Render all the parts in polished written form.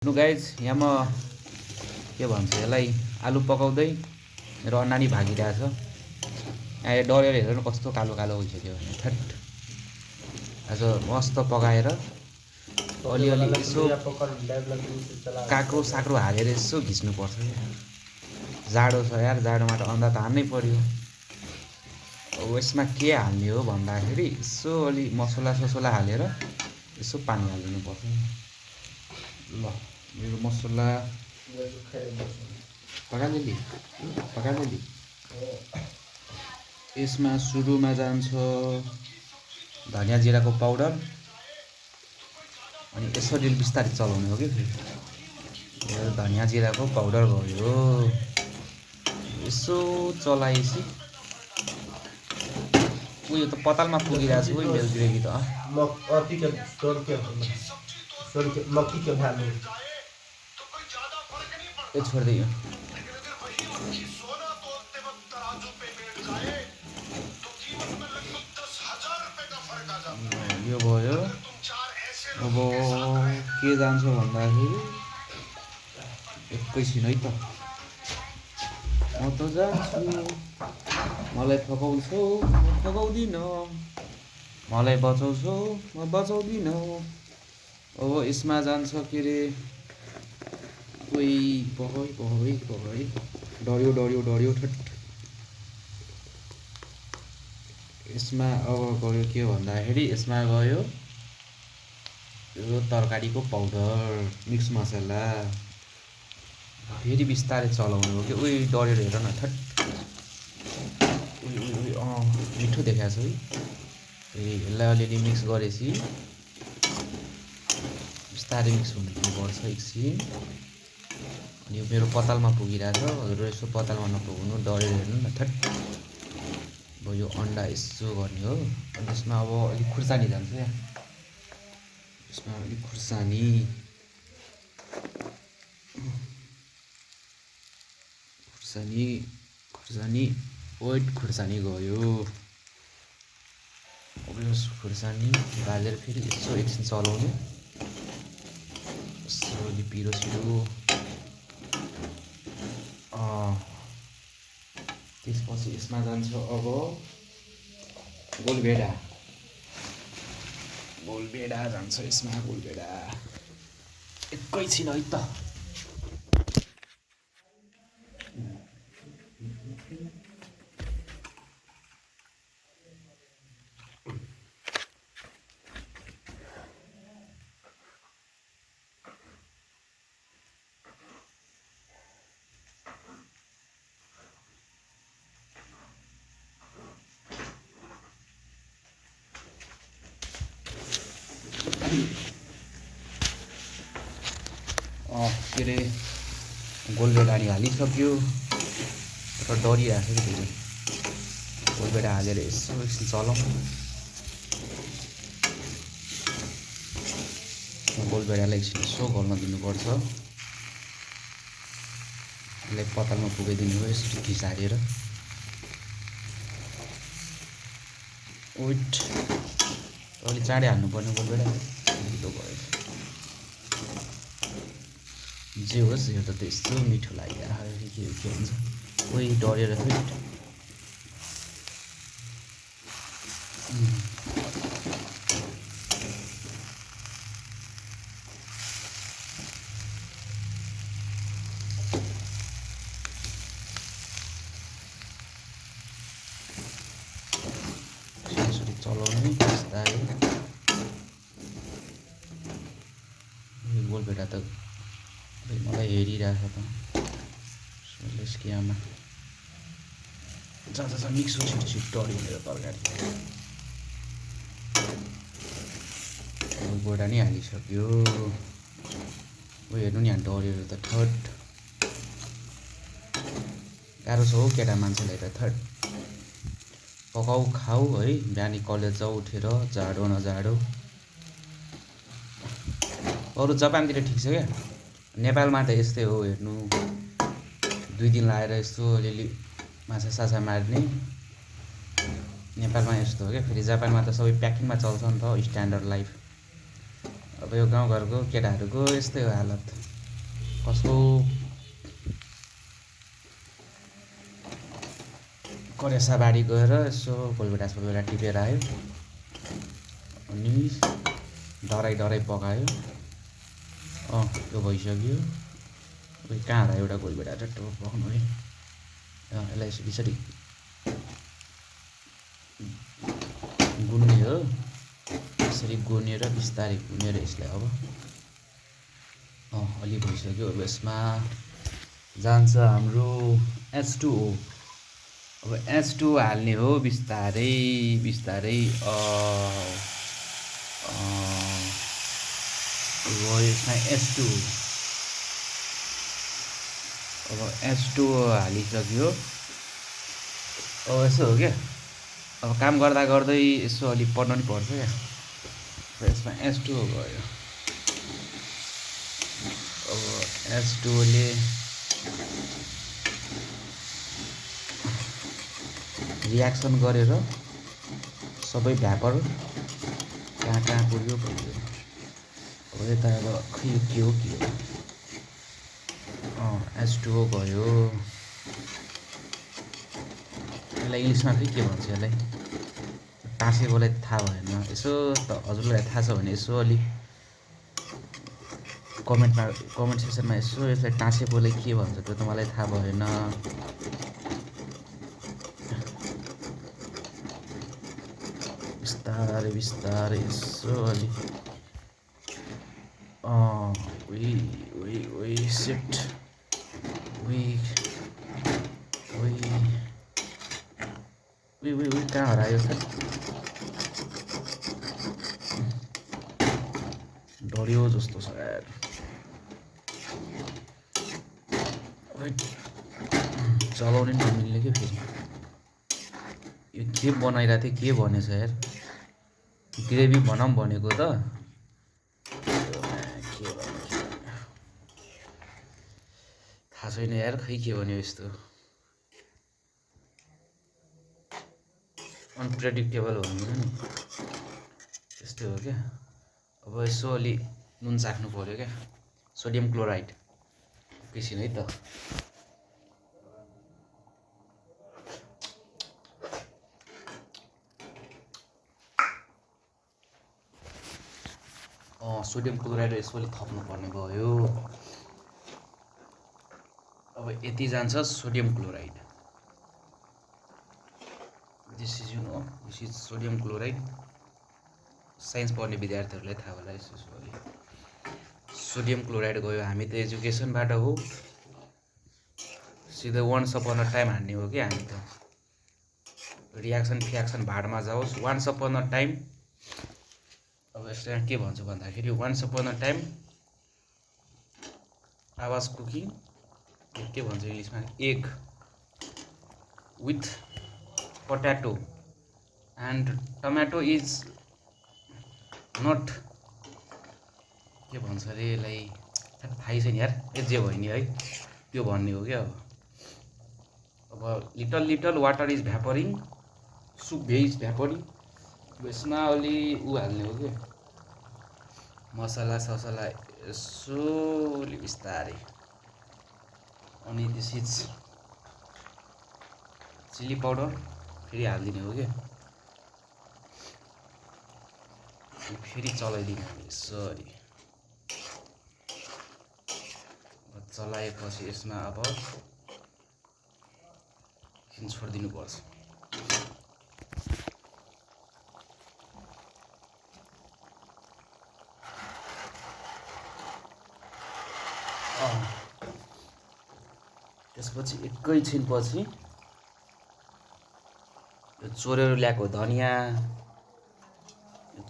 नु गाइज यहाँ म के भन्छ यसलाई आलु पकाउँदै मेरो अन्नानी भागिरहेछ। यहाँ डढेर हेर्नु कस्तो कालो कालो भइसक्यो भने थट। आज मस्त पकाएर अलिअलि यसो काक्रो साक्रो हालेर यसो घिच्नुपर्छ। जाडो छ यार, जाडोमा त अन्डा त हाल्नै पर्यो। अब यसमा के हाल्ने हो भन्दाखेरि यसो अलि मसला ससला हालेर यसो पानी हालिदिनुपर्छ। ल मेरो मसला पकाइदिली। यसमा सुरुमा जान्छ धनियाँ जिराको पाउडर, अनि यसरी बिस्तारै चलाउने हो कि फेरि। धनियाँ जिराको पाउडर भयो, यसो चलाएपछि उयो त पतालमा पुगिरहेको छ। उयो मेरो ग्रेभी त ये छोड़ दियो। यो भयो। अब के जान्छ भन्दाखेरि एकैछिन है त, म त जान्छु, मलाई थकाउँछौ म थकाउँदिन, मलाई बचाउँछौ म बचाउँदिन। अब यसमा जान्छ के अरे पकाइ डढ्यो ठट। यसमा अब गयो के भन्दाखेरि यसमा गयो यो तरकारीको पाउडर, मिक्स मसला। फेरि बिस्तारै चलाउनु हो कि। उयो डढेर हेर न थट। मिठो देखाएको छ है। फेरि यसलाई अलिअलि मिक्स गरेपछि बिस्तारै मिक्स हुनु दिनुपर्छ एकछिन। अनि यो मेरो पतालमा पुगिरहेछ। हजुर यसो पतालमा नपुग्नु, डढेर हेर्नु न थट। अब यो अन्डा यसो गर्ने हो। अनि त्यसमा अब अलिक खुर्सानी जान्छ यहाँ। यसमा अलिक खुर्सानी खुर्सानी गयो। अब यो खुर्सानी भालेर फेरि यसो एकछिन चलाउने, यसो अलि पिरो सिरो। त्यसपछि यसमा जान्छ अब गोलभेडा जान्छ यसमा। गोलभेडा एकैछिन है त। के अरे गोलभेडा नि हालिसक्यो, तर डरिरहेको छ कि धेरै। गोलभेडा हालेर यसो एकछिन चलाउँ। गोलभेडालाई एकछिन यसो गल्न दिनुपर्छ। यसलाई पतालमा पुगाइदिनु हो यसरी घिसारेर। वेट अलि चाँडै हाल्नुपर्ने गोलभेडा, ढिलो भयो। जे होस् यो त त्यस्तो मिठो लागिरहेको के हुन्छ। कोही डढेर फेरि यसरी चलाउने बिस्तारै। गोलभेडा त मलाई हेरिरहेको त स्क्याममा जा मिक्स हो छिटो डढ्यो मेरो तरकारी। गोलभेडा नि हालिसक्यो। उयो हेर्नु नि यहाँ डढेर त थट। गाह्रो छ हौ केटा मान्छेलाई त थट। पकाऊ खाऊ है, बिहानी कलेज जाऊ उठेर, जाडो नजाडो। अरू जापानतिर ठिक छ क्या, नेपालमा त यस्तै हो। हेर्नु 2 दिन लाएर यस्तो अलिअलि माछा साछा मार्ने। नेपालमा यस्तो हो क्या। फेरि जापानमा त सबै प्याकिङमा चल्छ नि त, स्ट्यान्डर्ड लाइफ। अब यो गाउँघरको केटाहरूको यस्तै हो हालत। कसको करेसाबारी गएर यसो कोलबेटा टिपेर आयो अनि डराइ पकायो। यो भइसक्यो। कहाँ हरा एउटा कोलबेटा टट्टो पकाउनु है। यसलाई यसो बिस्तारै गुन्ने हो। यसरी गुनेर बिस्तारै गुनेर यसलाई अब अलि भइसक्यो। अब यसमा जान्छ हाम्रो H2O। अब H2O हाल्ने हो बिस्तारै बिस्तारै। अब यसमा H2O। अब H2O हालिसक्यो। अब यसो हो क्या, अब काम गर्दा गर्दै यसो अलि पढ्नु नि पर्छ क्या। यसमा H2O गयो। अब H2O ले रियाक्सन गरेर सबै भ्यापर कहाँ पुग्यो पुग्यो। अब यता अब खै के हो H2O गयो। यसलाई इङ्ग्लिसमा खै के भन्छ यसलाई, टाँसेकोलाई थाहा भएन। यसो त हजुरलाई थाहा छ भने यसो अलि कमेन्ट सेक्सनमा यसो यसलाई टाँसेकोलाई के भन्छ त्यो त मलाई थाहा भएन। बिस्तारै बिस्तारै यसो अलि सेट कहाँ हरायो त, डढ्यो जस्तो छ यार। चलाउनै नमिल्ने के फेरि। यो के बनाइरहेको थिएँ, के भनेछ यार, ग्रेभी बनाऊँ भनेको त थाहा छैन यार, खै के भन्यो यस्तो अनप्रेडिक्टेबल भन्नु नि त्यस्तै हो क्या। अब यसो अलि नुन चाख्नु पऱ्यो क्या, सोडियम क्लोराइड एकैछिन है त। सोडियम क्लोराइड यसो अलि थप्नु पर्ने भयो। अब यति जान्छ sodium chloride. This is sodium chloride. Science पढ्ने विद्यार्थीहरूलाई थाहा होला। यसो अलि सोडियम क्लोराइड गयो। हामी त एजुकेसनबाट हो, सिधै वन्स अपन अ टाइम हान्ने हो कि हामी त। रियाक्सन फियाक्सन भाडमा जाओस्, वन्स अपन अ टाइम। अब यसलाई के भन्छु भन्दाखेरि once upon a time I was cooking, के भन्छ इङ्ग्लिसमा, egg with potato and tomato is not, के भन्छ अरे यसलाई थाहै छैन यार। जे भयो नि है, त्यो भन्ने हो क्या। अब little water is vapouring, soup is vapouring. यसमा अलि हाल्ने हो क्या, मसला ससला यसो अलि बिस्तारै। अनि दिस इज चिल्ली पाउडर फेरि हालिदिने हो क्या। फेरि चलाइदिने हो यसरी। चलाएपछि यसमा अब छोडिदिनु पर्छ। त्यसपछि एकैछिनपछि यो चोरेर ल्याएको धनियाँ,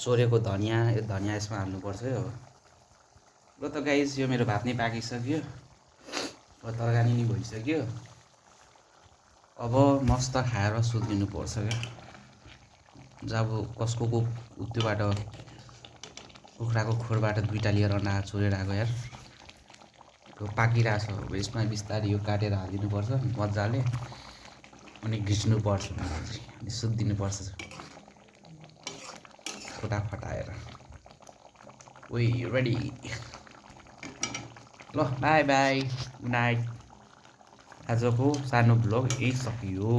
चोरेको धनियाँ, यो धनियाँ यसमा हाल्नुपर्छ है। अब ल त गाइस, यो मेरो भात नै पाकिसक्यो, तरकारी नि भइसक्यो। अब मस्त खाएर सुत्दिनुपर्छ क्या। जब कसको उत्योबाट कुखुराको खोरबाट दुईटा लिएर चोरेर आएको यार, त्यो पाकिरहेछ। अब यसमा बिस्तारै यो काटेर हालिदिनुपर्छ मजाले, अनि घिच्नुपर्छ, अनि सुत्दिनुपर्छ खुट्टा फटाएर। रेडी। ल बाई बाई, गुड नाइट। आजको सानो भ्लग यही सकियो।